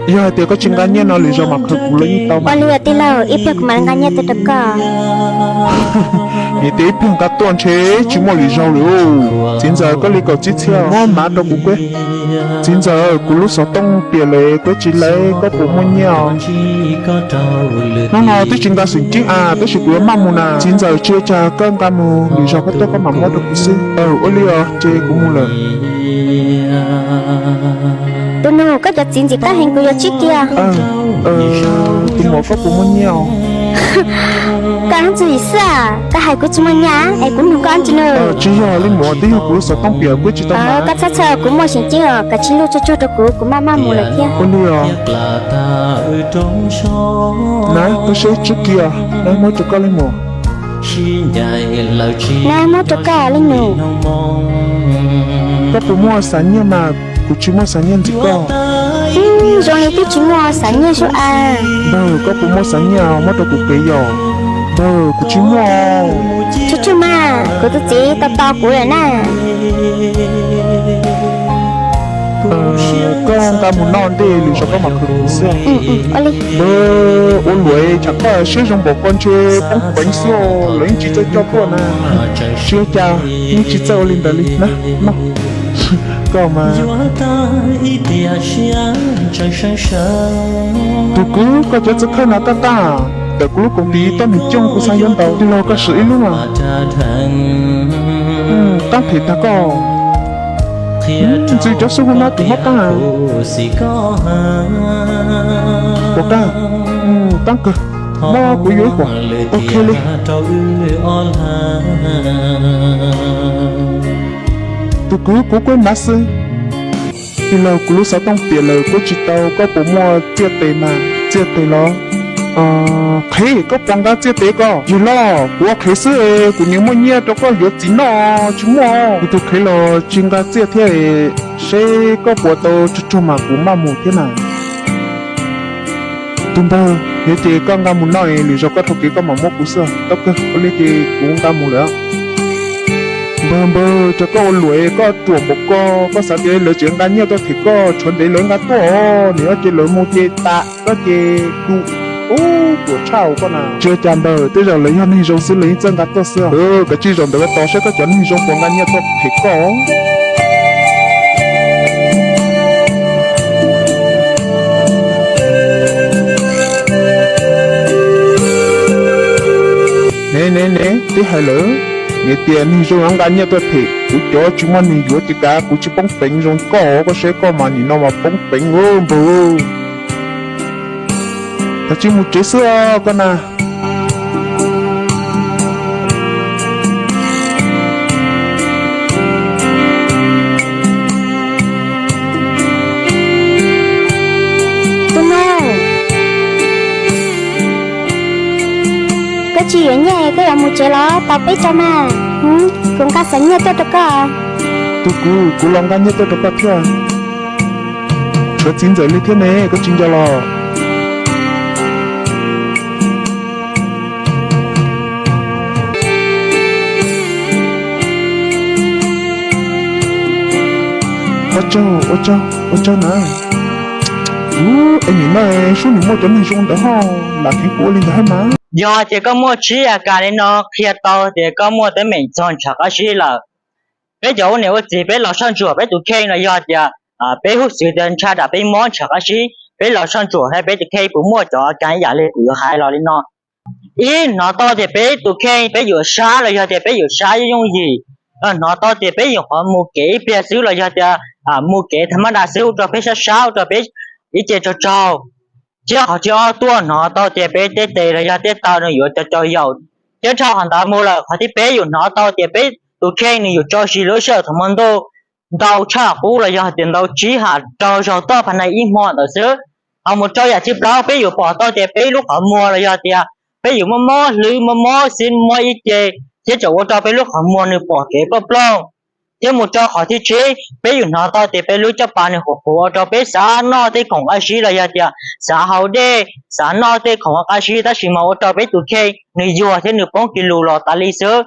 Yog hais tias koj tsis nqa nyiaj no lwm zaus mam khawv kuv los yeej tau. Ua li os tij laug, ib pliag kuv mam nqa nyiaj tuaj rau koj. Niam tias ib pliag nqa tuaj ntshe tsis muaj lwm zaus lawm. Txiv ntxawm, koj li kaum tsib txhiab, muab mav rau kuv kuv. Txiv ntxawm, kuv lub xov tooj piam lawm, kuv tsis laib, koj puas muaj nyiaj os? Hnub no twb tsis nqa xeem ceeb a, tab sis kuv yuav maj mus na. Txiv ntxawm, tsis ua cas, koj nqa mus, lwm zaus koj tuaj koj mam muab rau kuv xwb. Ua li os, ces kuv mus lawm. Tus nus, koj cov txiv ntxim qab heev, kuv yuav tsib kiag. Tus muam, koj puas muaj nyiaj os? Koj ntxub yim xwb, koj hais kuv tsis muaj nyiaj es kuv nug koj ntsis nws. Tsis yog li muam, twb yog kuv lub xov tooj piam kuv tsis tau. Koj txhob txhawj, kuv muaj xeem ceeb os, koj cia li tsuag tsuag rau kuv, kuv maj maj mus lawm thiab. Ua li os. Na, koj seb tsib kiag, na muab rau koj li muam. Na muab rau koj li nus. Koj puas muaj xav nyiaj mas, kuv tsis muaj xav nyiaj ntxiv koj. Zoo li twb tsis muaj xav nyiaj sub a. Npawg, koj puas muaj xav nyiaj muab rau kuv kev yom? Npawg, kuv tsis muaj. Tsuag tsuag mas, kuv tus txiv tau tos kuv lawm na. Koj nqa mus noj ntej lwm zaus koj mam khawv kuv xwb. Npawg, ua luam, tsam koj siab zoo npaum ko ntshe poob peev xwb, lawv yeej tsis txawj coj tuaj na. Tsis ua cas, yeej tsis txawj ua li ntawd li na. Koj mas. Tus kwv, koj cov txiv khawb no kaj qab, tawm kuv lub koom tiv toj nws coj kuv xav yuav ntau, tij laug koj sim ib lub mas. Qab phem tag koj. Ntxwv cov xub hub no tus mob qab. Puas qab? Qab kawg. Mob kuv yuav ib huam. Ok li. Tus kwv, kuv kuj mav xwb. Tij laug, kuv lub xov tooj piam lawm kuv tsis tau, koj puas muaj txiaj tes mas? Txiaj tes los? Qhev, koj puas nqa txiaj tes koj? Yog los kuv ua qhev xwb, kuv nyiam muaj nyiaj rau koj yuav txiv noj tsis muaj. Kuv tus qhev los tsis nqa txiaj thiab, seb koj puas tau tsuag tsuag mas kuv maj mus thiab na. Tus npawg, yog ces koj nqa mus noj es lwm zaus koj dhau kev koj mam muab kuv xwb. Tau kawg, ua li ces kuv nqa mus lawm. Npawg, npawg, cas koj ua luam es koj ruam npaum ko, koj xav tias lawv tseem nqa nyiaj tuaj them koj, tshuav ntev lawv nqa tuaj os, nim no ces lawv mus ces tas, koj ces du. Ub, ruam tshaj koj na. Tsis ua cas npawg, tej zaum lawv yog neeg zoo xwb lawv yeej txawj nqa tuaj xwb. Kav tsij zaum ntawd tos saib koj cov neeg zoo puas nqa nyiaj tuaj them koj. Ne ne ne, twb hais lawm, niam tias neeg zoo nqa nyiaj tuaj them, kuv cov tsis muaj neeg yuav ces kav kuv tsis poob peev zoo koj, koj saib koj mas nim no mas poob peev npawg. Kav tsij mus tsev xwb os koj na. Tus nus, koj tsis yuav nyiaj koj yuav mus tsev los tau peb rau mas. Kuv nqa xav nyiaj tuaj rau koj. Tus kwv, kuv los nqa nyiaj tuaj rau koj thiab. Tshuav txiv ntxawm li thiab ne, koj tsis nco los? Ua tsaug, ua tsaug, ua tsaug na. Ub, es nim no sub nws muaj cov neeg zoo ntawd ho, lam kheev kuv ua li ntawd hab mas. Yog tias koj muaj tsib a kas li no qhia tau tias koj muaj teeb meem txog ntshav qab zib lawm. Peb cov ua niam ua txiv peb los soj ntsuam peb tus kheej los yog tias peb hub xwm tias ntshai tsam peb mob ntshav qab zib, peb los soj ntsuam saib peb tus kheej puas muaj cov a kas ib yam li kuv yuav hais los li no. Ib, hnov tau tias peb tus kheej peb yuav sab los yog tias peb yuav sab yooj yooj yim, los hnov tau tias peb yuav qhov mus kev ib pliag xwb los yog tias mus kev tham mab da xwb ua rau peb sab sab ua rau peb ib ce tsaug tsaug. Thiab qhov thib ob tuaj hnov tau tias peb tej tes los yog tej taw nws yuav co co yaum. Thiab dhau qhov ntawd mus lawm qhov thib peb yuav hnov tau tias peb tus kheej nws yuav tso zis lub sij hawm thaum hmo ntuj ntau tshaj qub los yog tias ntau tsib ham rau zaug toj pha nai ib hmo ntawd xwb. Ho mus rau yam thib plaub peb yuav pom tau tias peb lub qhov muag los yog tias peb yuav mob mob hlwb mob mob xwb mob ib ce, thiab tseem ua rau peb lub qhov muag nws pom kev plooj plooj. Thiab mus rau qhov thib tsib peb yuav hnov tau tias peb lub caj pas nws qhuav qhuav ua rau peb xav noj tej khoom qab zib los yog tias xav haus dej xav noj tej khoom qab zib tab sis mas ua rau peb tus kheej nws yuag thiab nws poob kis lus los tas li xwb.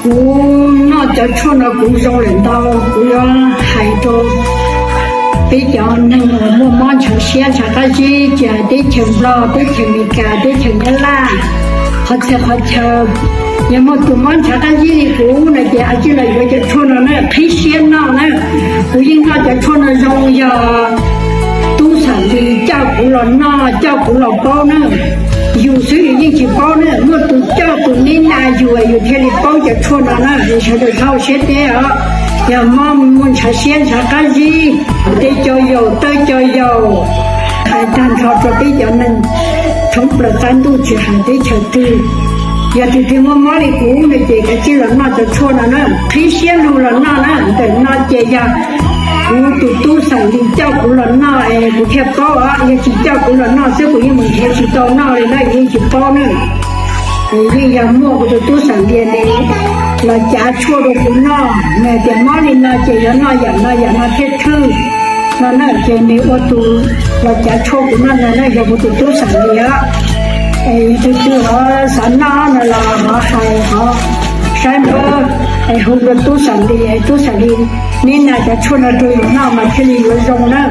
Kuv noj cov tshuaj no kuv zoo lawm ntau, kuv yuav hais rau Peb cov neeg uas muaj mob ntshav siab ntshav qab zib, tsis hais teb chaws Nplog, teb chaws Amelikas, teb chaws Nyab Laj, qhov txhia qhov chaw, yog muaj tus mob ntshav qab zib li kuv no ces kav tsij los yuav cov tshuaj no na, qhib siab noj na. Kuv yeej noj cov tshuaj no zoo, yog tub Xam Lis coj kuv los noj, coj kuv los paub na. Yus xwb yus yeej tsis paub na, muaj tus coj tus neb na yus, yus thiaj li paub cov tshuaj no na. Sawv daws txhob ua siab deb os. Yog mob muaj ntshav siab ntshav qab zib, deb cov yaus tawb cov yaus, hais tag nrho rau peb cov neeg thoob plaws qab ntuj tsis hais teb chaws twg, yog tus twg muaj mob li kuv no ces kav tsij los noj cov tshuaj no na, qhib siab lug los noj na. Ntawm no ces yog kuv tus tub Xam Lis coj kuv los noj es kuv thiaj paub os, yog tsis coj kuv los noj xwb kuv yeej mus nrhiav tsis tau noj li na, yeej tsis paub na. Yeej yog muaj kuv tus tub Xam Lis los cav tshuaj rau kuv noj, nws tias mob li no ces yuav noj yam no yam no thiaj thwj no na. Ces nws ua tus los cav tshuaj kuv noj ntag na, yog kuv tus tub Xam Lis os. Es tus twg ho xav noj no los ho hais, ho saib npawb, es hu rau tub Xam Lis, tub Xam Lis neb na cov tshuaj no rau yus noj mas thiaj li yuav zoo na.